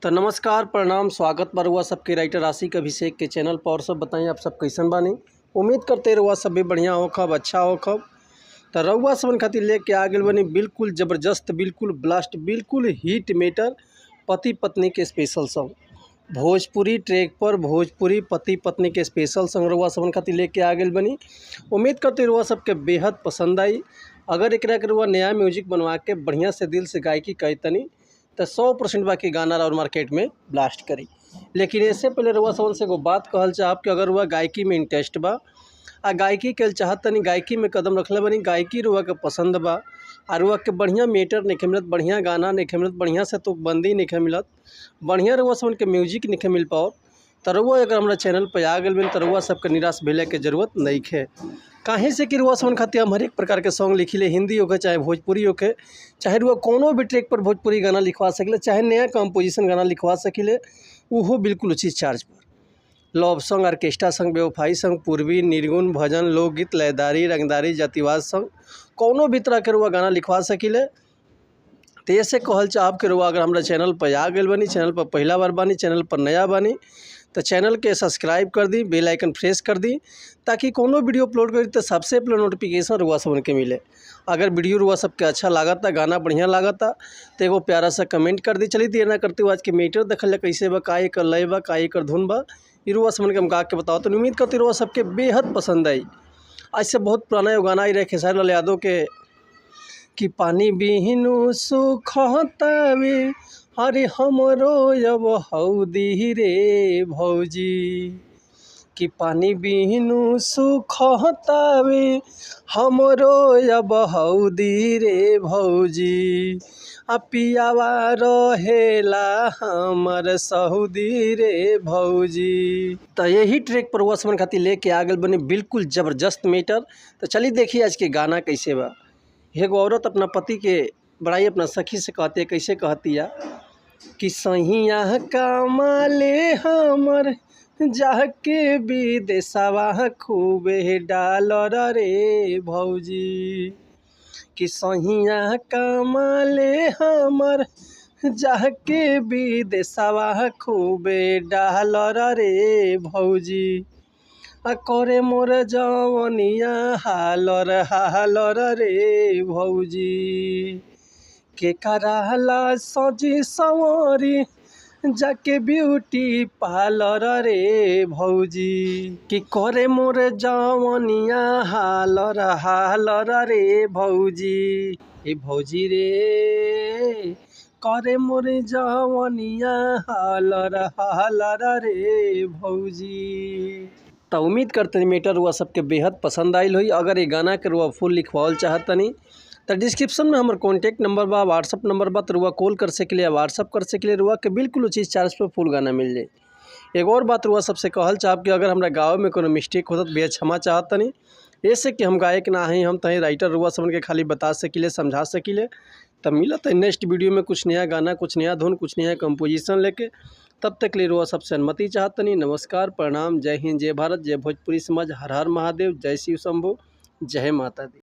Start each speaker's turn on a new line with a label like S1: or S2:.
S1: तो नमस्कार, प्रणाम, स्वागत बा रउआ सबके राइटर आशिक अभिषेक के चैनल पर। और सब बताई आप सब कैसन बानी? उम्मीद करते रउआ सब भी बढ़िया होखब, अच्छा होखब। तो रउआ सबन खातिर लेके आ गइल बानी बिल्कुल ज़बरदस्त, बिल्कुल ब्लास्ट, बिल्कुल हिट मैटर पति पत्नी के स्पेशल सॉन्ग। भोजपुरी ट्रैक पर भोजपुरी पति पत्नी के स्पेशल सॉन्ग रउआ सबन खातिर लेके आ गइल बानी। उम्मीद करते रउआ सबके बेहद पसंद आई। अगर एकरा के रउआ नया म्यूजिक बनवा के बढ़िया से दिल से गायकी करी तो 100% बाकी गाना और मार्केट में ब्लास्ट करी। लेकिन इससे पहले रउआ सबन से एगो बात कहल चाहब कि अगर रउआ गायकी में इंटरेस्ट बा आ गायकी कल चाहत तनी, गायकी में कदम रखले बानी, गायकी रउआ के पसंद बा आ रउआ के बढ़िया मैटर नइखे मिलत, बढ़िया गाना नइखे मिलत, बढ़िया से तुकबंदी नइखे मिलत, बढ़िया रउआ सबन के म्यूजिक नइखे मिल पाओ, तो रउआ अगर हमारा चैनल पर आ गइल बानी तो रउआ सबके निराश भेले के जरूरत नइखे। काहे से कि रउआ सबन खातिर हम हरेक प्रकार के सॉन्ग लिखिले, हिंदी होखे चाहे भोजपुरी होखे, चाहे रउआ कोनो भी ट्रैक पर भोजपुरी गाना लिखवा सकिले, चाहे नया कंपोजिशन गाना लिखवा सकिले, उहो बिल्कुल उचित चार्ज पर। लव सॉन्ग, ऑर्केस्ट्रा सॉन्ग, बेवफाई सॉन्ग, पूर्वी, निर्गुण, भजन, लोकगीत, लयदारी, रंगदारी, जातिवाद सॉन्ग, कोनो भी तरह के रउआ गाना लिखवा सकिले। तो ऐसे कहल चाहब कि रउआ अगर हमारा चैनल पर आ गइल बानी, चैनल पर पहला बार बानी, चैनल पर नया बानी, तो चैनल के सब्सक्राइब कर दी, बेल आइकन प्रेस कर दी, ताकि कोनो वीडियो अपलोड करी तो सबसे पहले नोटिफिकेशन रउआ सबन के मिले। अगर वीडियो रउआ सबके अच्छा लागता, गाना बढ़िया लागता, तो एगो प्यारा सा कमेंट कर दी। चलिए देर ना करते हुए आज के मैटर देखल कैसे बा, का एकर लय बा, का एकर धुन बा, ई रउआ सबन के हम गा के बताओ। तो उम्मीद करते रउआ सबके बेहद पसंद आई। आज से बहुत पुराना एगो गाना आई रहे खेसारी लाल यादव के कि पानी बिनु सुखतावे अरे हमरो अब हौदी रे भौजी, कि पानी बिनु सुखतावे हमरो अब हौदी रे भौजी, आ पियावा रहेला हमर सऊदी रे भौजी। तो यही ट्रैक पर रउआ सबन खातिर लेके आ गइल बनी बिल्कुल ज़बरदस्त मैटर। तो चलिए देखिए आज के गाना कैसे बा। एगो औरत अपना पति के बड़ाई अपना सखी से कहती है, कैसे कहती है कि सहिया कमाले हमर जाके विदेशवा खूबे डालर रे भौजी, कि सहिया कमाले हमर जाके विदेशवा खूबे डालर रे भौजी, आ करे मोर जवनिया हालर हालर रे भौजी, के कराला सजी संवरी जाके ब्यूटी पार्लर रे भौजी, कि करे मोर जवनिया हालर हालर रे भौजी, ए भौजी रे करे मोर जवनिया हालर हालर रे भौजी। तो उम्मीद करते हैं मैटर रउआ सबके बेहद पसंद आइल होई। अगर ये गाना के रउआ फुल लिखवावल चाहतनी तो डिस्क्रिप्शन में हमार कॉन्टैक्ट नंबर बा, व्हाट्सअप नंबर बा, तो रउआ कॉल कर सकिले या व्हाट्सअप कर सकिले, रउआ के बिल्कुल उचित चार्ज पर फुल गाना मिल जाई। एगो और बात रउआ सबसे कहल चाहब कि अगर हमरा गावे में कोनो मिस्टेक होता तो भैया क्षमा चाहतनी, ऐसे कि हम गायक ना हई, हम तहीं राइटर रउआ सबन के खाली बता सकिले, समझा सकिले। तब मिलत है नेक्स्ट वीडियो में कुछ नया गाना, कुछ नया धुन, कुछ नया कंपोजिशन लेके। तब तक ले रउआ सबसे अनुमति चाहतनी। नमस्कार, प्रणाम, जय हिंद, जय भारत, जय भोजपुरी समाज, हर हर महादेव, जय शिव शंभू, जय माता दी।